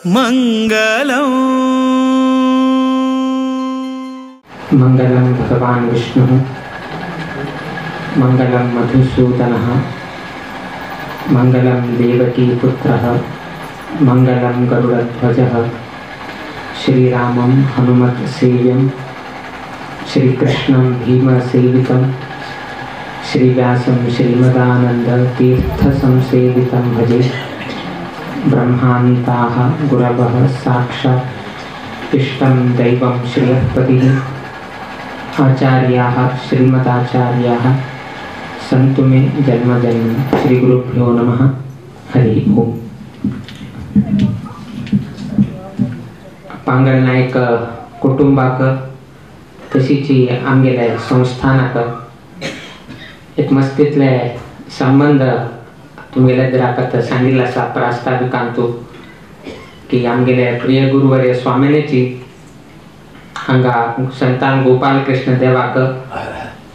मंगलम। मंगलम भगवान विष्णु, मंगलम मधुसूदनः, मंगलम देवकी पुत्रः, मंगलम गरुड़ध्वजः, श्रीरामं हनुमत् सेव्यं, श्रीकृष्णं भीमसेवितं, श्रीव्यासं श्रीमदानंद तीर्थ संसेवितं भजे। ब्रह्मान्ताः गुरवः साक्षात् इष्टं दैवं श्रियःपतिः, आचार्याः श्रीमदाचार्याः सन्तु मे जन्म जन्म। श्री गुरुभ्यो नमः। हरि ओम। पांगल नायक कुटुंबाक तशीची आमगेले संस्थानाक एक मस्तीतले संबंध तुमगेले जर सांगिल्लो आसा प्रास्ताविकांतू की आमगेले प्रिय गुरुवर्य स्वामिनेची हांगा संतान गोपाल कृष्ण देवाक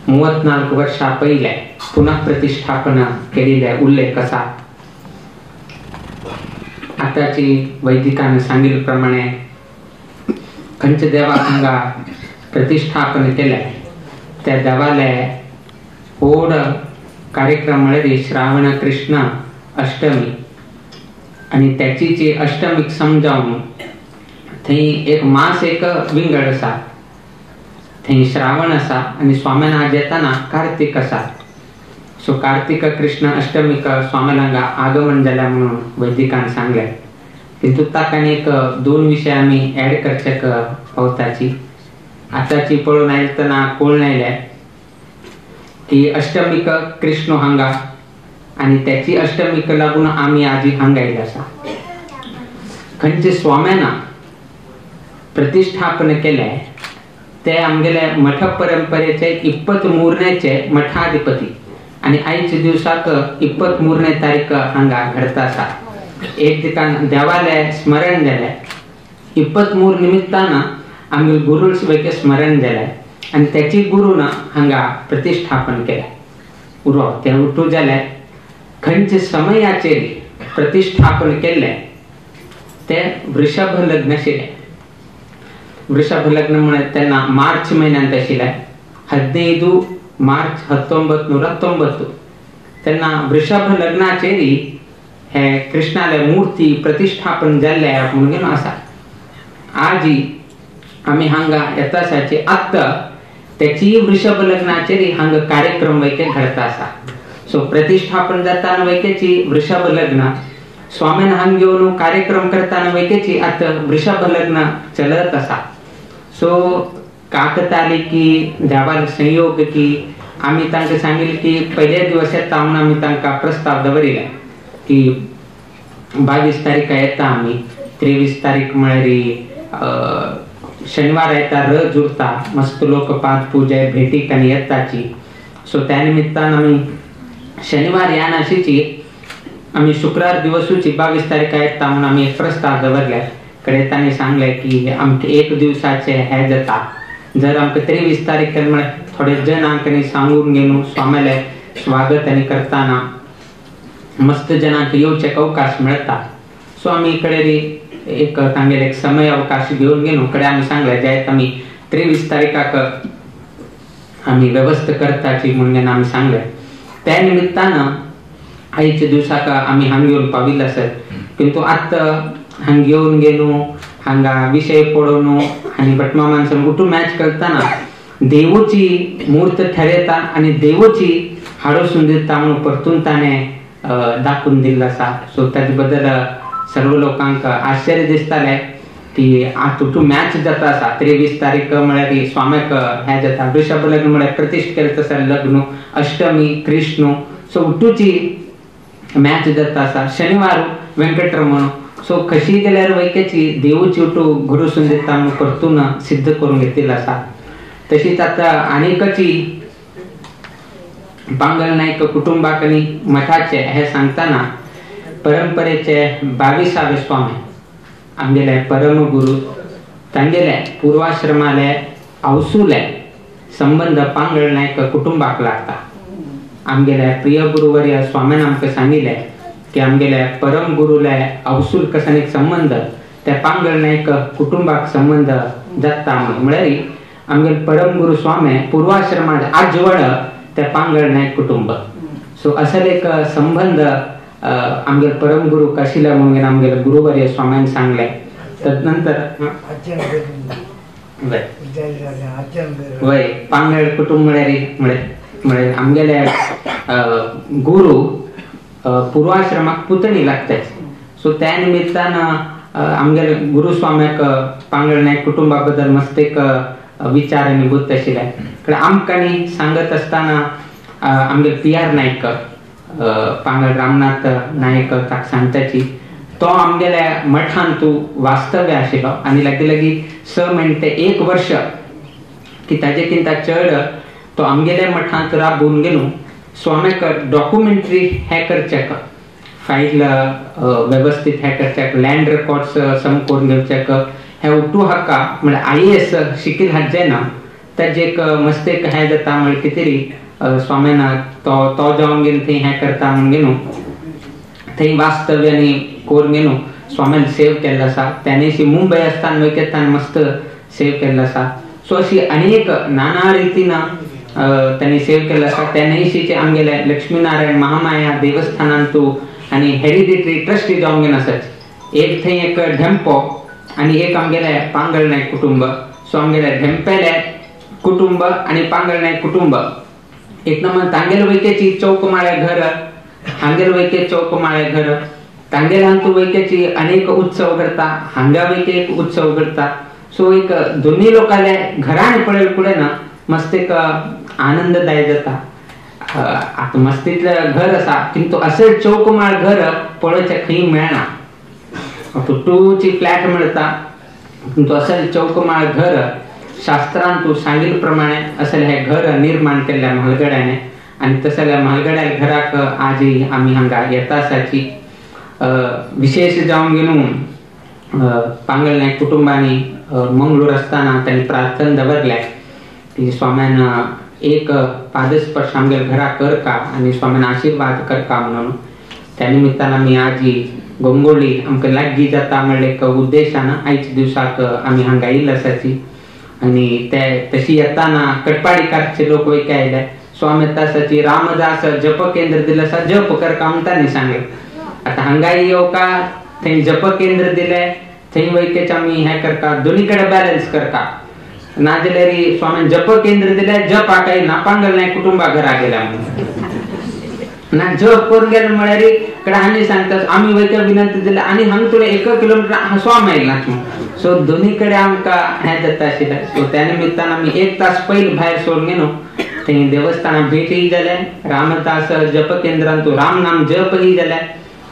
34 वर्षां पयले पुनः प्रतिष्ठापना केलेले उल्लेख आसा। आताची वैदिकान सांगिल्ले प्रमाणे खंयच्या देवाक हांगा प्रतिष्ठापन केलें त्या देवाले व्हड कार्यक्रम म्हळ्यार श्रावण कृष्ण अष्टमी, आनी त्याची जी अष्टमीक समजावन थंय एक मास एक विंगड आसा, थंय श्रावण आसा आनी स्वाम्यान आज येताना कार्तिक आसा। सो कार्तिक कृष्ण अष्टमीक स्वाम्यान हांगा आगमन जालें म्हणून वैदिकान सांगलें। किंतु ताका आनी एक दोन विशय आमी एड करचेक पावताची। आतांची पळोवन आयतना कळून आयलें की अष्टमीक कृष्ण हांगा आनी त्याची अष्टमीक लागून आमी आजी हांगा आयिल्ले आसा। खंयचे स्वाम्याना प्रतिष्ठापन केलें ते आमगेले मठ परंपरेचे 23 मठाधिपती आनी आयच्या दिवसाक 23 तारीख हांगा घडता आसा। एक दिकान देवाले स्मरण जालें, 23 निमित्तान आमगेले गुरू वेगळे स्मरण जालें आनी त्याची गुरून हांगा प्रतिष्ठापन केलें। उरो तें उठू जालें। खंयचे समयाचेर प्रतिष्ठापन केल्लें तें वृषभ लग्न आशिल्लें। वृषभ लग्न म्हळ्यार तेन्ना मार्च म्हयन्यांत आशिल्लें, 15 मार्च 1990। तेन्ना वृषभ लग्नाचेर हे कृष्णाले मूर्ती प्रतिष्ठापन जाल्लें म्हणून आसा। आजी आमी हांगा येता आसाची आत्तां त्याची वृषभ लग्नाचेर हांगा कार्यक्रम वैके घडता आसा। सो प्रतिष्ठापन जाताना वैकेची वृषभ लग्न, स्वामीन हांग घेवन कार्यक्रम करताना वैकेची आतां वृषभ लग्न चलत आसा। सो काकताली की देवाल संयोग की आमी तांकां सांगिल्लें की पयले दिवस येता म्हणून आमी तांकां प्रस्ताव दवरिल्ले की 22 तारीख येता आमी, 23 तारीख म्हळ्यार शनिवार येता, रज उरता, मस्त लोक पांच पुजा भेटीक आनी येताची। सो त्या निमित्तान आमी शनिवार या नाशीची आमी शुक्रार दिवसूची 22 तारीख येता म्हणून आमी एक प्रस्ताव दवरले। कडे तांणी सांगलें की आमकां एक दिवसाचे हे जाता, जर आमकां 23 तारीख म्हळ्यार थोडे जणांक आनी सांगून घेवन स्वाम्याले स्वागत आनी करतना मस्त जणांक येवचेक अवकाश मेळटा। सो आमी कडे एक तांगेले एक समय अवकाश घेवन गेलो। कडे आमी सांगलें ज्यात आमी 23 तारीखाक आमी व्यवस्था करताची म्हणून आमी सांगलें। त्या निमित्तान आयच्या दिवसाक आमी हांगा येवन पाविल्ले आसत, किंतु आतां हांगा येवन गेलो, हांगा विशय पळोवन आनी भटमामान उठू मॅच करतना देवूची मूर्त ठरयता आनी देवूची हाडोसून दिता म्हणून परतून ताणें दाखोवन दिल्लो आसा। सो ताजे बद्दल सर्व लोकांक आश्चर्य दिसतालें की आतां तूं मॅच जाता आसा। 23 तारीख म्हळ्यार स्वाम्याक हें जाता, वृषभ लग्न म्हळ्यार प्रतिष्ठ केलें आसा लग्न, अष्टमी कृष्ण, सो उठूची मॅच जाता आसा। शनिवार वेंकटरमण, सो खशी गेल्यार वैकेची देवूची उठू घडोसून दिता म्हणून परतून सिद्ध करून घेतिल्लो आसा। तशीच आतां आनीकची पांगल नायक कुटुंबाक आनी मठाचे हे सांगतना परंपरेचे 22वे स्वामी आमगेले परमगुरु तांगेले पूर्वाश्रमाले आवसुले संबंध पांगळ नायक कुटुंबाक लागता। आमगेले प्रिय गुरुवर्य स्वाम्यान आमकां सांगिल्लें की आमगेले परम गुरुले अवसूल कसानीक संबंध त्या पांगळ नायक कुटुंबाक संबंध जाता. म्हळ्यार आमगेले परमगुरू स्वामी पूर्वाश्रमात आजवड त्या पांगळ नायक कुटुंब. सो असल एक संबंध आमगेले परमगुरू कशिला म्हणून आमगेले गुरुवर्य स्वाम्यान सांगले. तदनंतर वय पांगळ कुटुंब म्हळ्यार म्हळ्यार आमगेले गुरु पूर्वाश्रमाक पुतणी लागताच. सो त्या निमित्तान आमगेले गुरुस्वाम्याक पांगळ नायक कुटुंबा बद्दल मस्त एक विचार आनी बुद्ध आशिल्ले. कारण आमकां सांगत आसतना आमगेले पी आर नायक पांगळ रामनाथ नायक ताका सांगताची तो आमगेल्या मठान तूं वास्तव्य आशिल्लो आनी लागीं लागीं 6 म्हयने ते 1 वर्ष की ताजे किंता चड तो आमगेल्या मठांत राबून गेलो. स्वाम्याक डॉक्युमेंटरी हे करच्याक फायल वेवस्थीत हे करच्याक लँड रेकॉर्ड्स सम करून घेवच्याक हे उठू हाका म्हळ्यार IAS शिकील हात ना ताजे एक मस्त एक हें जाता म्हळ्यार कितें तरी स्वाम्यान तो तो जावन गेलो थंय हें करता म्हणून गेलो थंय वास्तव्य आनी करून गेलो स्वाम्यान सेव केल्लो आसा. त्यानिशी मुंबय आसतना वयता मस्त सेव केल्लो आसा. सो अशी अनेक नाना रितीन त्यांनी सेव केल्लो आसा. त्या न्हयशीचे आमगेले लक्ष्मीनारायण महामाया देवस्थानांतू आनी हेरिडिटरी ट्रस्टी जावन गेलो आसाच. एक थंय एक ढेंपो आनी एक आमगेले पांगळ नायक कुटुंब. सो आमगेले ढेंपेले कुटुंब आनी पांगळ नायक कुटुंब एक नंबर. तांगेले वैकेची चौकमाळे घर, हांगेले वैके चौकमाळे घर, तांगेले हांतू वैकेची अनेक उत्सव करता, हांगा वैके एक उत्सव करता. सो एक दोन्ही लोकांले घरान पळयल फुडें ना मस्त एक आनंददायक जाता. आतां मस्तीतलें घर आसा किंतु अशें चौकमाळ घर पळोवचें खंय मेळना. टूची फ्लॅट मेळता किंतु अशें चौकमाळ घर शास्त्रान तूं सांगिल्ले प्रमाणे अशें हें घर निर्माण केल्ल्या म्हालगड्याने आनी तसल्या म्हालगड्या घराक आजय आमी हांगा येता आसाची. विशेष जावन गेलो पांगळ नायक कुटुंबांनी मंगळूर आसतना तांणी प्रार्थना दवरल्या की स्वाम्यान एक पादस्पर्श आमगेल्या घरा कर का आनी स्वाम्यान आशिर्वाद कर का म्हणून. त्या निमित्तान आमी आजी गोंगोळी आमकां लागीं जाता म्हणले एक उद्देशान आयच्या दिवसाक आमी हांगा येयल्ले आसाची. आनी ते तशी येताना कटपाडीकारचे लोक वयके आयले. स्वामी येता आसाची रामदास जप केंद्र दिलें आसा जप कर का म्हणून तांणी सांगलें. आतां हांगाय येवका थंय जप केंद्र दिलें थंय वयकेच आमी हें करता दोनी कडेन बॅलन्स करता. नाजाल्यार स्वामीन जप केंद्र दिलें जप हाकाय ना पांगळ नायक कुटुंबा घरा गेल्या म्हणून ना जप करून गेले म्हळ्यार कडे आनी सांगता आमी वयता विनंती दिल्या आनी हांगा तुवें 1 किलोमिटर स्वामी आयला. सो दोनी कडेन आमकां हें जाता आशिल्लें. सो त्या निमित्तान आमी 1 तास पयलीं भायर सोडून गेलो. थंय देवस्थानाक भेटय जालें, रामदास जप केंद्रांत राम नाम जपय जालें.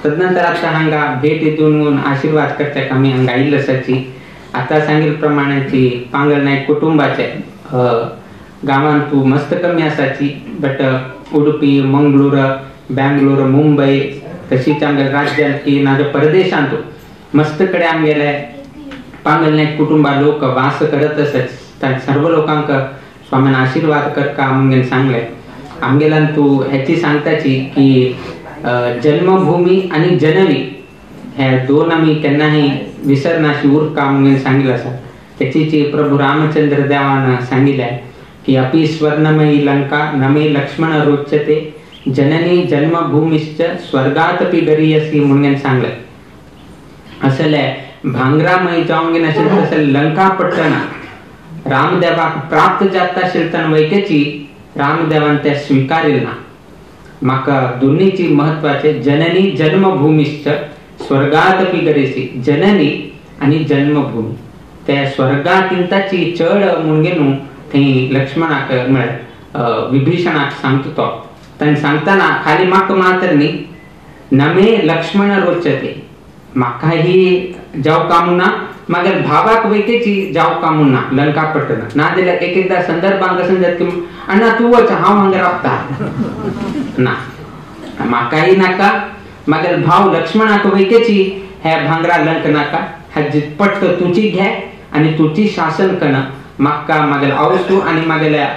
तदनंतर आतां हांगा भेट दिवन आशिर्वाद करच्याक आमी हांगा आयिल्ले आसाची. आतां सांगिल्ले प्रमाणाची पांगळ नायक कुटुंबाचे गांवांत तूं मस्त कमी आसाची बट उडुपी मंगळूर बँगलोर मुंबय तशीच आमगेले राज्यांत की नाजाल्यार परदेशांत मस्त कडेन आमगेले पांगळ नायक कुटुंबा लोक वास करत आसात. सर्व लोकांक स्वाम्यान आशिर्वाद करका म्हणून सांगलें. आमगेल्यान तूं हेची सांगताची की जन्मभूमी आनी जननी हे दोन आमी केन्नाय विसरनाशी उरका म्हणून सांगिल्लें आसा. तेची प्रभू रामचंद्र देवान सांगिल्लें की अपि स्वर्णमयी लंका नमे लक्ष्मण रोचते जननी जन्मभूमिश्च स्वर्गातपि गरीयसी म्हणून सांगलें. असले भांगरामय जावन गेलें आशिल्लें तसलें लंका पट्टना रामदेवाक प्राप्त जाता आशिल्लें वैकेची रामदेवान तें स्विकारिलें ना. म्हाका दोनीची महत्वाचे जननी जन्मभूमिश्च स्वर्गातपि गरीयसी जननी आनी जन्मभूमी त्या स्वर्गाकिंताची चड म्हणून न्हू थंय लक्ष्मणाक म्हळ्यार विभीषणाक सांगता तो. ताणें सांगतना खाली म्हाका मात्र न्ही नमे लक्ष्मण रोचते म्हाका ही जावं का म्हणून ना मागीर भावाक वैकेची जावं का म्हणून ना लंका पट्टना. नाजाल्यार एक एकदां संदर्भांक कशें जाता की अण्णा तूं वच हांव हांगा रावता ना म्हाकाय नाका मागीर भाव लक्ष्मणाक वैकेची हे भांगरा लंक नाका हाजी पट्ट तुजी घे आनी तुजी शासन कन म्हाका मागेले आवसू आनी मागेल्या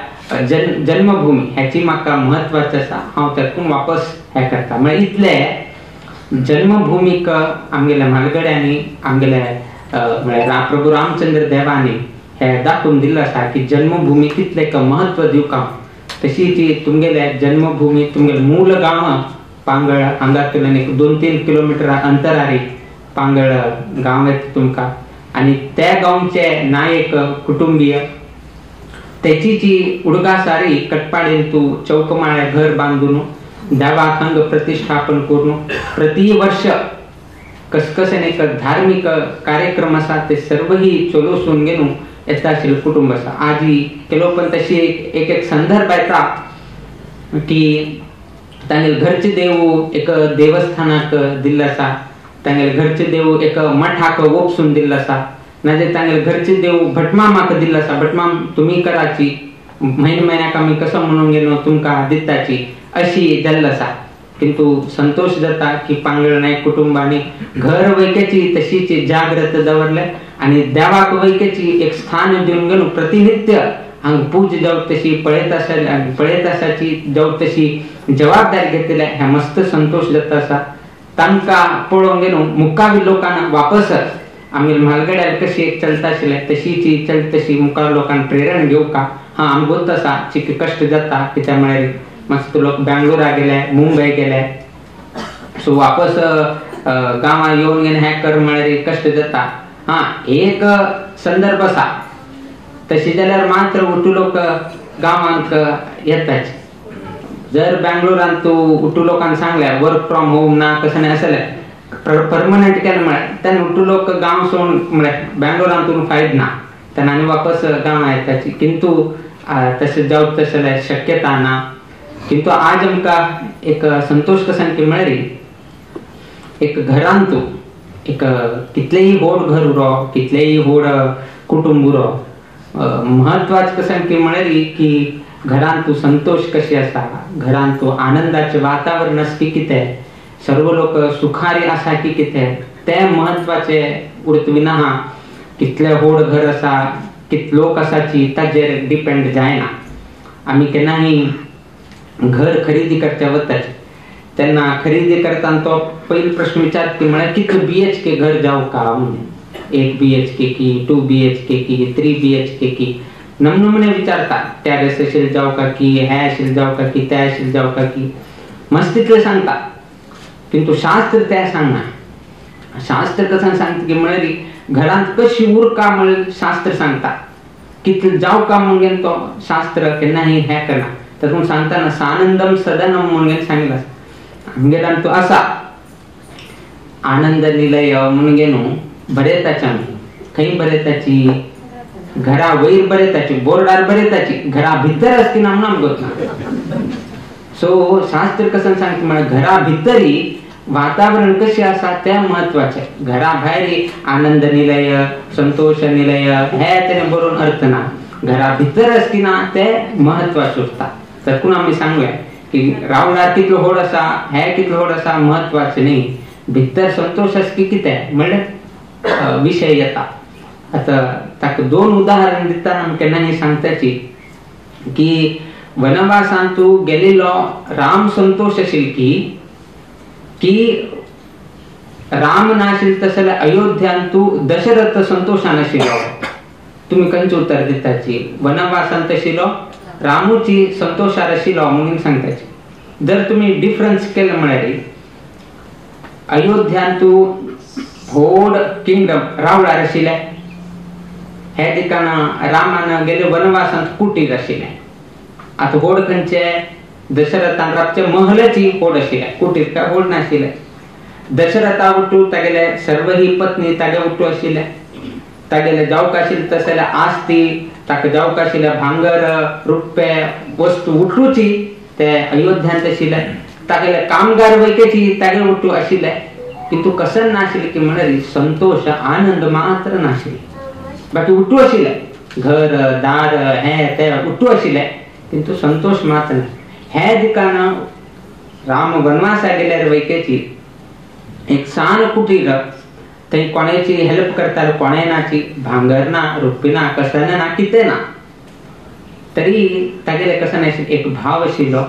जन्मभूमी ह्याची म्हाका म्हत्वाचें आसा हांव तातूंत वापस हें करता. म्हळ्यार इतलें जन्मभूमीक आमगेल्या म्हालगड्यांनी आमगेल्या म्हळ्यार प्रभू रामचंद्र देवांनी हे दाखोवन दिल्लो आसा की जन्मभूमी कितलें महत्व दिवका तशी ती तुमगेले जन्मभूमी तुमगेले मूळ गांव पांगळ हांगातल्यान एक 2-3 किलोमीटर अंतरारी पांगळ गांव येता तुमकां आनी त्या गांवचे नायक कुटुंबीय तेची जी उडगासारी कटपाडीन तू चौकमाळ्या घर बांधून देवाक हांगा प्रतिष्ठापन करून प्रति वर्ष कसकसेन एक धार्मिक कार्यक्रम आसा ते सर्वही चलोसून घेवन येता आशिल्लें कुटुंब आसा. आजी केलो पण तशी एक एक संदर्भ येता की तांगेले घरचे देव एक देवस्थानाक दिल्लो आसा, तांगेले घरचे देव एक मठाक ओपसून दिल्लो आसा, नाजाल्यार तांगेले घरचे देव भटमामाक दिल्लो आसा, भटमाम तुमी कराची म्हयने म्हयन्याक आमी कसो म्हणून गेलो तुमकां दिताची अशी जाल्लो आसा. किंतु संतोष जाता की पांगळ नायक कुटुंबांनी घर वैक्याची तशीच जागृत दवरले आनी देवाक वैक्याची एक स्थान दिवन गेलो प्रतिनित्य हांगा पूज जावं तशी पळयत आसा पळयत आसाची जावं तशी जबाबदारी घेतल्या ह्या मस्त संतोष जाता आसा. तांकां पळोवंक गेलो मुखावी लोकांक वापस आमी म्हालगड्यार कशी एक चलता आशिल्लें तशीची चल तशी मुखार लोकांक प्रेरण घेवका. हां आमकां गोत आसा चिक कश्ट जाता कित्याक म्हळ्यार मस्त लोक बेंगलोरा गेले मुंबय गेले सो वापस गांवां येवन घेवन हें कर म्हळ्यार कश्ट जाता. हां एक संदर्भ आसा तशी जाल्यार मात्र उठू लोक गांवांक येताच. जर बेंगलोरान तूं उठू लोकांक सांगलें वर्क फ्रॉम होम ना कशें ना आसलें परमनंट केलें म्हळ्यार तेन्ना उठू लोक गांव सोडून म्हळ्यार बेंगलोरान तूं फायद ना तेन्ना आनी वापस गांवां येताची. किंतु तशें जावं तशें जाल्यार शक्यता ना. किंतु आज आमकां एक संतोष कसन की म्हळ्यार एक घरान तूं एक कितलेंय व्हड घर उरो कितलेंय व्हड कुटुंब उरो महत्वाचें कशें की म्हळ्यार की घरान तूं संतोष कशी आसा, घरान तूं आनंदाचें वातावरण आसा की कितें, सर्व लोक सुखारी आसा की कितें तें महत्वाचें उरत विना कितलें व्हड घर आसा कितले लोक आसाची ताजेर डिपेंड जायना. आमी केन्नाय घर खरेदी करच्या वताचे तेन्ना खरेदी करतना तो पयलो प्रश्न विचारता की म्हळ्यार कितले BHK घर जावं का म्हणून, 1 BHK की 2 BHK की 3 BHK की नमनमने विचारता टॅरेस आशिल्लें जावं का की हें आशिल्लें जावं का की तें आशिल्लें जावं का की मस्त तितलें सांगता. किंतु शास्त्र तें सांगना. शास्त्र कशें सांगता की म्हळ्यार घरांत कशी उरका म्हळ्यार शास्त्र सांगता कितलें जावं का म्हणून तो शास्त्र केन्नाय हें करना. तातूंत सांगतना सानंदम सदनम म्हणून सांगिल्लें आसा. आमगेल्यान तो आसा आनंद निलय म्हणून न्हू बरयताची आमी खंय बरयताची घरा वयर बरयताची बोर्डार बरयताची घरा भितर आसती ना म्हणून आमकां गोत ना. सो शास्त्र कशें सांगता म्हळ्यार घरा भितरी वातावरण कशें आसा तें म्हत्वाचें. घरा भायर आनंद निलय संतोष निलय हें तेणें बरोवन अर्थ ना, घरा भितर आसती ना तें म्हत्वाचें उरता. तर कोण आमी सांगलें की रावळार कितलो व्हड आसा हें कितलो व्हड आसा म्हत्वाचें न्ही, भितर संतोष आसा की कितें म्हणल्यार विशय येता. आतां ताका 2 उदाहरण दितना आमी केन्नाय सांगताची की वनवासान तूं गेलेलो राम संतोष आशिल्लो की की राम नाशिल्लो तशें जाल्यार अयोध्यान तूं दशरथ संतोशान आशिल्लो. तुमी खंयचें उतर दिताची वनवासान आशिल्लो रामूची संतोशार आशिल्लो म्हणून सांगताची. जर तुमी डिफरन्स केलें म्हळ्यार अयोध्यान तूं व्हड किंगडम रावळार आशिल्लें हे दिकान रामान गेले वनवासांत कुटीर आशिल्लें. आतां व्हड खंयचे दशरथान राबचे महलाची व्हड आशिल्लें, कुटीर काय व्हड नाशिल्लें. दशरथा उठू तागेले सर्व ही पत्नी तागे उठू आशिल्लें, तागेले जावंक आशिल्लें तशें जाल्यार आस्ती ताका जावंक आशिल्लें भांगर रुप्पे वस्तू उठूची ते अयोध्यांत आशिल्लें, तागेले कामगार वैकेची तागे उठू आशिल्लें. किंतु कसन नाशिल्लें की म्हळ्यार संतोष आनंद मात्र नाशिल्लें, बाकी उठू आशिल्लें घर दार हें तें उठू आशिल्लें किंतु संतोष मात्र ना. हें दिकान राम वनवासा गेल्यार वैकेची एक सान कुटीर थंय कोणाची हेल्प करताले कोणें नाची भांगर ना रुपी ना कसन ना कितें ना तरी तागेले कसन आशिल्लें एक भाव आशिल्लो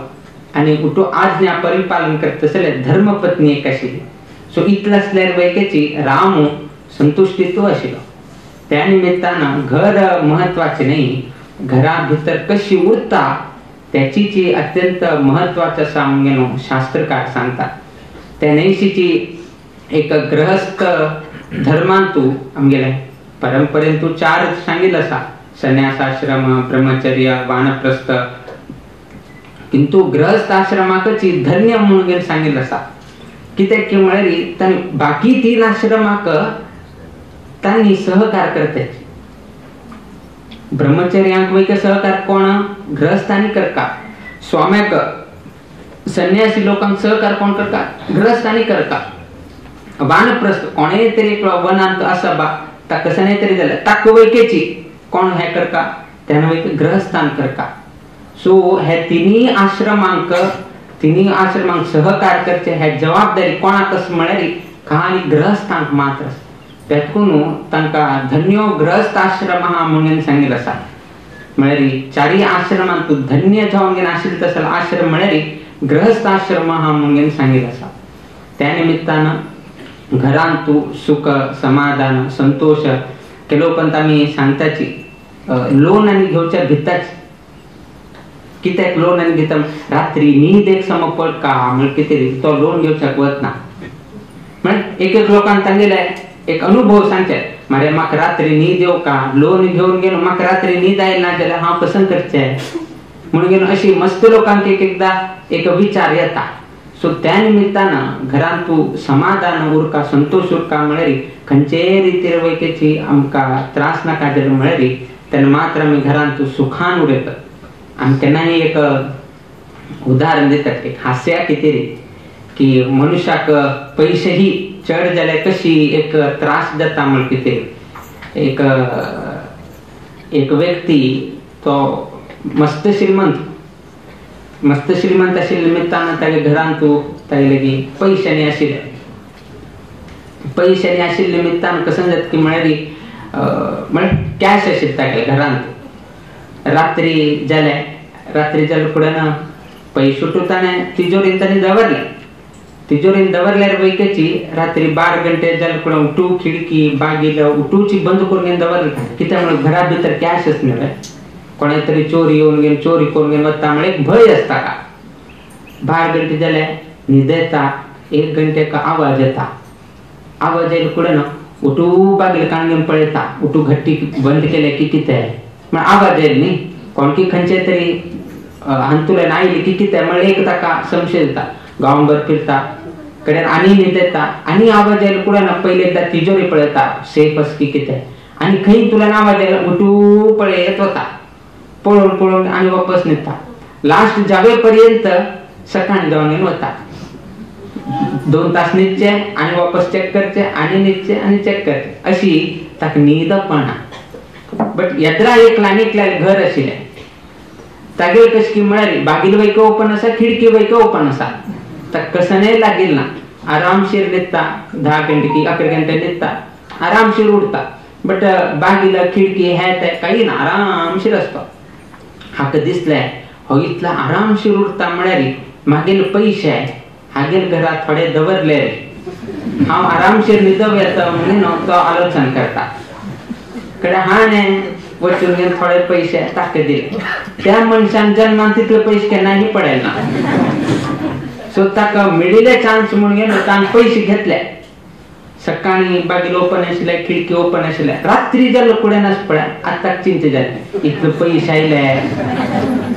आनी उठू आज्ञा परिपालन करता जाल्यार धर्मपत्नी एक आशिल्ली. सो इतलें आसल्यार वैकेची राम संतुष्टीतू आशिल्लो. त्या निमित्तानं घर महत्वाचे नाही, घरा भितर कशी उरता त्याची अत्यंत महत्वाचं असा म्हणून शास्त्रकार सांगतात. त्या नैशीची एक गृहस्थ धर्मांतू आमगेले परंपरेन तू चार सांगितलं असा, संन्यासाश्रम, ब्रह्मचर्य, वानप्रस्थ. किंतु गृहस्थ आश्रमाकच धन्य म्हणून सांगितलं असा. कित्याक की म्हळ्यार तांणी बाकी तीन आश्रमाक तांणी सहकार करते. ब्रह्मचर्यांक वैक सहकार कोण गृहस्थानी करका, स्वाम्याक संन्यासी लोकांक सहकार कोण करका गृहस्थानी करका. वानप्रस्थ कोणे तरी वनांत आसा बा ताका कसं तरी जाल्यार ताका वैकेची कोण हे करका त्यान वैक गृहस्थान करका. सो हे तिन्ही आश्रमांक सहकार करचे हे जबाबदारी कोणाक आसा म्हळ्यार खाली गृहस्थांक मात्र आसा. त्यातून तांकां धन्यो गृहस्थ आश्रम हा म्हणून सांगितलं आसा. म्हळ्यार चारी आश्रमांत धन्य जावन आशिल्लो तसो आश्रम म्हळ्यार गृहस्थ आश्रम हा म्हणून सांगितलं आसा. त्या निमित्तान घरांत तूं सुख समाधान संतोष केलो पण आमी सांगताची लोन आनी घेवच्या भिताच. कित्याक लोन आनी घेता रात्री न्हीद एक सम पडका म्हळ्यार कितें तो लोन घेवच्याक वतना. म्हळ्यार एक एक लोकांक तांगेले एक अनुभव सांगचे, मरे म्हाका रात्री न्हीद येवका लोन घेवन गेलो म्हाका रात्री न्हीद आयली ना जाल्यार हांव कसं करचें म्हणून गेलो. अशी मस्त लोकांक एक एकदां एक विचार येता. सो त्या निमित्तान घरांत तूं समाधान उरका संतोष उरका म्हळ्यार खंयचेय रितीर वैकेची आमकां त्रास नाका जाल्यार म्हळ्यार तेन्ना मात्र आमी घरांत तूं सुखान उरयतात. आमी केन्नाय एक उदाहरण दितात, एक हास्या कितें की मनुष्याक पैशेही चड जाल्यार कशी एक त्रास जाता म्हण कितें. एक एक व्यक्ती तो मस्त श्रीमंत आशिल्ल्या निमित्तान तागे घरांत तागे लागीं पयशांनी आशिल्ले. पयशांनी आशिल्ल्या निमित्तान कसं जाता की म्हळ्यार म्हळ्यार कॅश आशिल्ले तागे घरांत. रात्री जालें फुडें ना पयशे ताणें तिजोरीन ताणें दवरले. तिजोरीन दवरल्यार वैकेची रात्री 12 घंटे जाले फुडें उठू खिडकी बागील उठूची बंद करून दवरले. कित्याक म्हणून घरा भितर कॅश आसना, कोणा तरी चोरी येवन घेवन चोरी करून घेवन वता म्हळ्यार एक भंय आसता का. 12 घंटे जाले न्हीद येता, 1 घंटे आवाज येता. आवाज येयलो फुडें न्हू उठू बागील कान घेवन पळयता, उठू घट्टी बंद केले की कितें म्हळ्यार आवाज येयलो न्ही कोण की खंयचे तरी हातूंतल्यान आयली की कितें म्हळ्यार एक ताका संशय येता. गांवभर फिरता कडेन आनी न्हीद येता आनी आवाज येयलो फुडें न्हू पयलीं एकदां तिजोरी पळयता सेफ आसा की कितें आनी खंय तुल्यान आवाज येयलो उठू पळयत वता पळोवन पळोवन आनी वापस न्हिदता. लास्ट जावे पर्यंत सकाळी जावन वता, 2 तास न्हिदचे आनी वापस चॅक करचे आनी न्हिदचे आनी चॅक करचे अशी ताका न्हीद पडना. बट येद्रा एक ल्हान एकल्यालें घर आशिल्लें तागेर कशें की म्हळ्यार बागील वैक ओपन आसा खिडकी वैक ओपन आसा, ताका कसनय लागील ना, आरामशीर न्हिदता 10 घंटे की 11 घंटे न्हिदता आरामशीर उठता. बट बागील खिडकी हे ते काही ना आरामशीर आसता. हाका दिसलें हो इतलो आरामशीर उरता म्हळ्यार मागील पयशे हागेल घरा थोडे दवरले हांव आरामशीर न्हिदप येता म्हणून तो आलोचन करता. कडे हाणें वचून घेवन थोडे पयशे ताका दिले. त्या मनशान जन्मान तितले पयशे केन्नाय पडले ना. सो ताका मेळिल्ले चान्स म्हणून घेवन ताणें पयशे घेतले. सकाळी बागील ओपन आशिल्ले खिडकी ओपन आशिल्ले, रात्री जालो फुडें नास पळय आतां चिंता जाली इतले पयशे आयले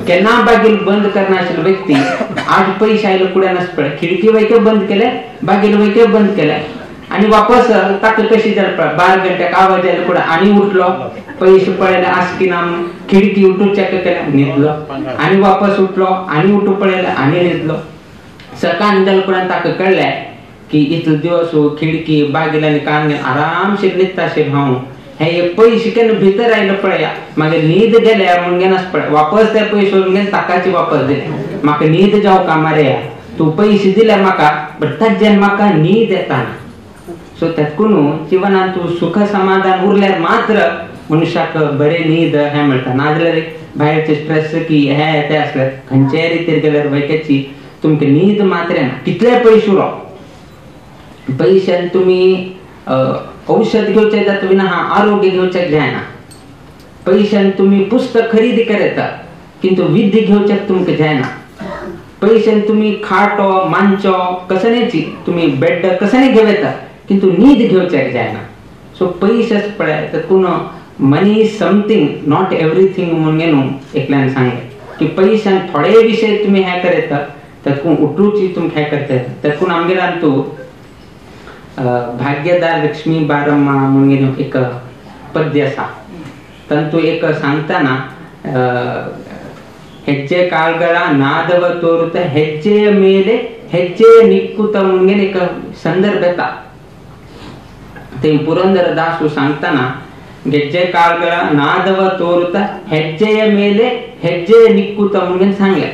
केन्ना बागील बंद करनाशिल्लो व्यक्ती आज पयशे आयले फुडें नास पळय खिडकी वैके बंद केले बागील वैके बंद केले आनी वापस ताका कशी जालें पळय 12 घंट्याक आवाज आयलो फुडें आनी उठलो पयशे पळयले आस की ना खिडकी उठून चॅक केले न्हिदलो आनी वापस उठलो आनी उठून पळयले आनी न्हिदलो. सकाळी जालें फुडें ताका कळ्ळें की इतलो दिवस खिडकी बागील आनी कान घेवन आरामशीर न्हिदताशें हांव हे पयशे केन्ना भितर आयले पळया मागीर न्हीद गेल्या म्हणून घेनास पळय वापस ते पयशे व्हरून घेवन ताकाची वापस दिले. म्हाका न्हीद जावका मरे तूं पयशे दिले म्हाका बट ताज्यान म्हाका न्हीद येता ना. सो तेतकून जिवनांत तूं सुख समाधान उरल्यार मात्र मनुष्याक बरें न्हीद हें मेळटा. नाजाल्यार भायरचे स्ट्रेस की हे ते आसल्यार खंयच्याय रितीर गेल्यार वैक्याची तुमकां न्हीद मात्र येना. कितले पयशे उरो पयशान तुमी औषध घेवचे जात विना आरोग्य घेवच्याक जायना. पैशान तुम्ही पुस्तक खरेदी करता किंतु विद्या घेवच्याक तुमकां जायना. पैशान तुम्ही खाटो मांचो कसनेची तुम्ही बेड कसने घेव येता किंतु नीद घेवच्याक जायना. सो पैशाच पळय तर मनी समथिंग not everything म्हणून न्हू एकल्यान सांगलें की पैशान थोडे विषय तुम्ही हे करता तातूंत उठूची तुमकां हें करता. तातूंत आमगेल्यान तूं भाग्यदार लक्ष्मी बारम्मा म्हणून एक पद्य आसा. तातूंत एक सांगतना ಹೆಜ್ಜೆ ಕಾಲ್ಗಳ ನಾದವ ತೋರುತ್ತ ಹೆಜ್ಜೆಯ ಮೇಲೆ ಹೆಜ್ಜೆಯ ನಿಕ್ಕುತ್ತ म्हणून एक संदर्भ येता. ते पुरंदर दासू सांगताना ಗೆಜ್ಜೆ ಕಾಲ್ಗಳ ನಾದವ ತೋರುತ್ತ ಹೆಜ್ಜೆಯ ಮೇಲೆ ಹೆಜ್ಜೆಯ ನಿಕ್ಕುತ್ತ म्हणून सांगले.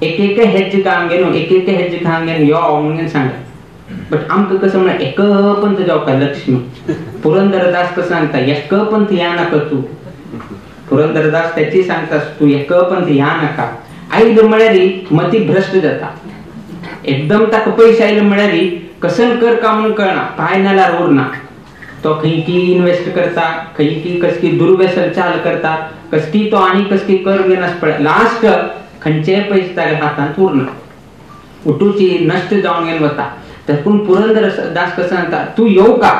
एक एक हेज्जे कांगेन एक एक हेज्जे कांगेन यो म्हणून सांगले. बट आमकां कसं म्हळ्यार एक पंथ जावका लक्ष्मी. पुरंदरदास कसं सांगता एक पंथ या नाका तूं. पुरंदरदास त्याची सांगतास तूं एक पंथ या नाका. आयलो म्हळ्यार मती भ्रष्ट जाता. एकदम ताका पयशे आयले म्हळ्यार कसन कर का म्हणून कळना, पांय नाल्यार उरना. तो खंय की इन्वेस्ट करता, खंय की कसकी दुर्व्यसन चाल करता, कसकी तो आनी कसकी कर घेनास पळय लास्ट खंयचेय पयशे ताच्या हातांत उरना, उठूची नश्ट जावन घेवन वता. तातूंत पुरंदर दास कसो सांगता तूं येवका का,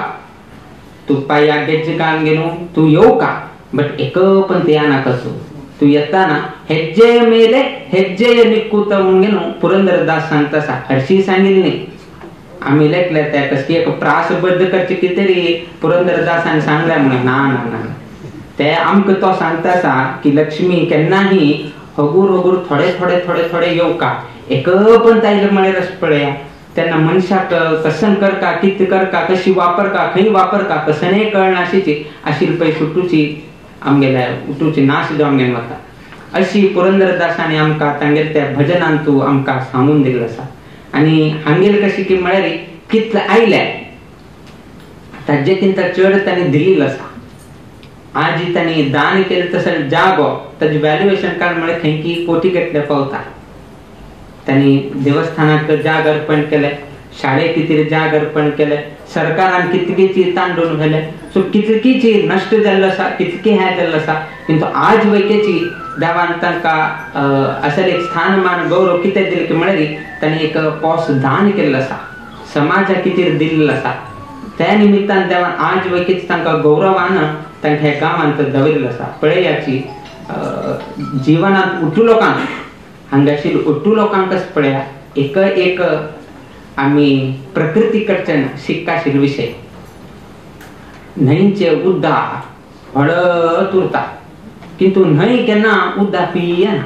तूं पांया गेज्जे कान घेवन तूं येवका बट एक पंथ या नाका. तूं येताना हेज्जेय मेले हेज्जेय निक्कुता म्हणून पुरंदर दास सांगता. हरशी सांगिल्ली न्ही, आमी लेखले त्या कसली एक प्रासबद्ध करचे कितें तरी पुरंदरदासान सांगलें म्हणून. ना ना ना, ते आमकां तो सांगता आसा की लक्ष्मी केन्नाही हगूर हगूर थोडे थोडे थोडे थोडे येवका एक पंथ आयले म्हळ्यार अशें पळया तेन्ना मनशाक कसन करका कितें करका कशी वापरका खंय वापरका कसनेय कळना अशीची आशिल्ली पळय सुटूची आमगेल्या उठूची नाश जावन घेवन वता. अशी पुरंदरदासांनी आमकां तांगेल्या त्या भजनांतू आमकां सांगून दिल्लें आसा. आनी हांगेर कशी की म्हळ्यार कितले आयले ताजे किंता चड तांणी दिल्लें आसा. आज तांणी दान केलें तसो जागो ताजें व्हॅल्युएशन काड म्हळ्यार खंय की कोटी घेतले पावता. तांणी देवस्थानाक जाग अर्पण केलें, शाळेक कितें जाग अर्पण केलें, सरकारान कितकीची तांडून व्हेलें. सो कितकीची नश्ट जाल्लो आसा, कितकी हें जाल्लो आसा किंतु आज वैकेची देवान तांकां अशें एक स्थानमान गौरव कितें दिलें की म्हळ्यार तांणी एक पोस दान केल्लो आसा, समाजा कितें दिल्लो आसा. त्या निमित्तान देवान आज वैकेची तांकां गौरवान तांकां ह्या गांवांत दवरिल्लो आसा. पळयाची जिवनांत उठू लोकांक हांगाशील उठू लोकांकच पळया एक एक आमी प्रकृती कडच्यान शिक्काशील विशय. न्हंयचे उदक हळद उरता किंतु न्हंय केन्ना उदक पियेना.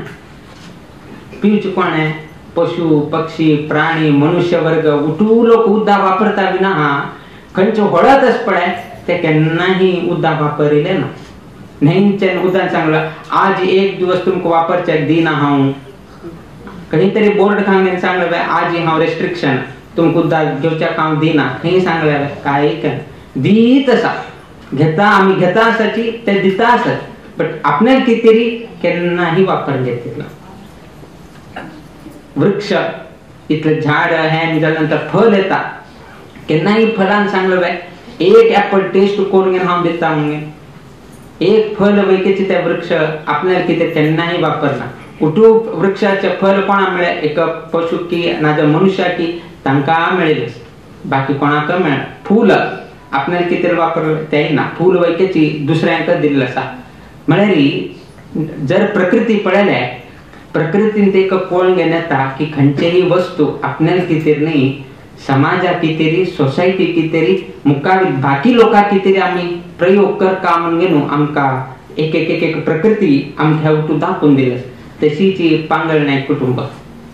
पिवचें कोणें? पशु पक्षी प्राणी मनुष्य वर्ग उठू लोक उदक वापरता विना खंयचें हळदच पळय ते केन्नाही उदक वापरिलें ना. न्हंयचें उदक सांगलां आज एक दिवस तुमकां वापरच्याक दिना हांव. खंय तरी बोर्ड खांगेन सांगलें आज हांव रेस्ट्रिक्शन तुमकां उदक घेवच्याक हांव दिना. खंय सांगलें काय दीत आसा, घेता आमी घेता आसाची ते दिता आसात बट आपल्याक कितें तरी केन्नाही वापर घेतिल्लो. वृक्ष इतलें झाड हें जाल्या नंतर फल येता केन्नाही फलान सांगलें एक एप्पल टेस्ट करून घेवन हांव दिता म्हणून. एक फल वैकेचे ते वृक्ष आपल्याक कितें केन्नाही वापरना. उठू वृक्षाचे फल कोणाक मेळ्ळें? एक पशु की नाजाल्यार मनुष्याक की तांकां मेळिल्लें, बाकी कोणाक मेळना. फूल आपल्याक कितें वापरलें तेंय ना, फूल वैकेची दुसऱ्यांक दिल्लें आसा. म्हळ्यार जर प्रकृती पळयलें प्रकृतीन ते एक कळून घेवन येता की खंयचेय वस्तू आपल्याक कितें न्ही समाजा कितें सोसायटी कितें मुखार बाकी लोकां कितें आमी प्रयोग करका म्हणून न्हू आमकां एक एक एक प्रकृती आमकां उठून दाखोवन दिली. तशीच पांगळ नायक कुटुंब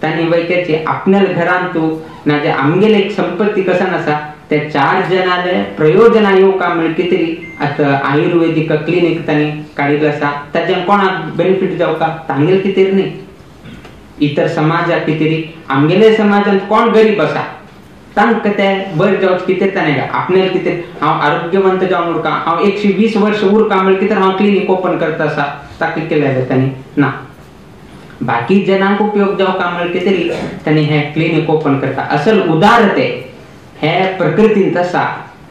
तांणी वैक्याचे आपल्या घरांत नाजाल्यार आमगेले एक संपत्ती कसन आसा त्या चार जणांले प्रयोजना येवका म्हळ्यार कितें आतां आयुर्वेदीक क्लिनीक तांणी काडिल्लें आसा. ताच्यान कोणाक बेनिफीट जावका? तांगेले कितें न्ही, इतर समाजाक कितें. आमगेले समाजांत कोण गरीब आसा तांकां ते बरें जावचें कितें ताणें आपल्याक कितें हांव आरोग्यवंत जावन उरका, हांव 120 वर्ष उरका म्हळ्यार कितें हांव क्लिनीक ओपन करता आसा ताका केलें तांणी ना. बाकी जनांक उपयोग जावका म्हळ्यार कितें तांणी हें क्लिनीक ओपन करता. असल उदार ते हे प्रकृतींत आसा.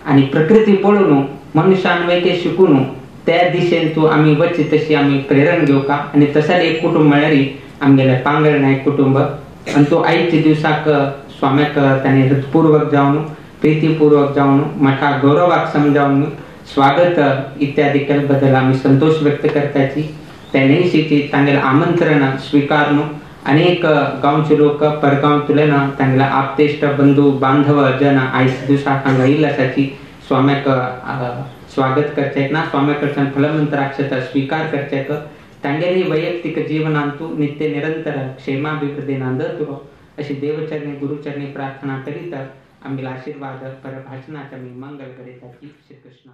आनी प्रकृती पळोवन मनुष्यान वैके शिकून त्या दिशेन तूं आमी वचची तशी आमी प्रेरण घेवका. आनी तशें एक कुटुंब म्हळ्यार आमगेलें पांगळ नायक कुटुंब. आनी तो आयच्या दिवसाक स्वाम्याक ताणें हृत्पूर्वक जावन प्रीतीपूर्वक जावन मठा गौरवाक समजावन स्वागत इत्यादी केले बद्दल आमी संतोष व्यक्त करताची. त्या तांगेलें आमंत्रण स्वीकारून अनेक गांवचे लोक परगांवतले ना तांगेले आपतेष्ट बंधू बांधव जन आयज दिवसाक हांगा येयल्ले आसाची स्वाम्याक स्वागत करचें ना, स्वाम्या कडच्यान फलमंत्राक्षत स्वीकार करचें. तांगेली वैयक्तिक जीवनांतु नित्य निरंतर क्षेमाभिवृद्धी नांदतलो अशी देवचरणी गुरुचरणी प्रार्थना करीत आमगेले आशीर्वाद परभाषणाचे आमी मंगल करीताची. श्रीकृष्ण.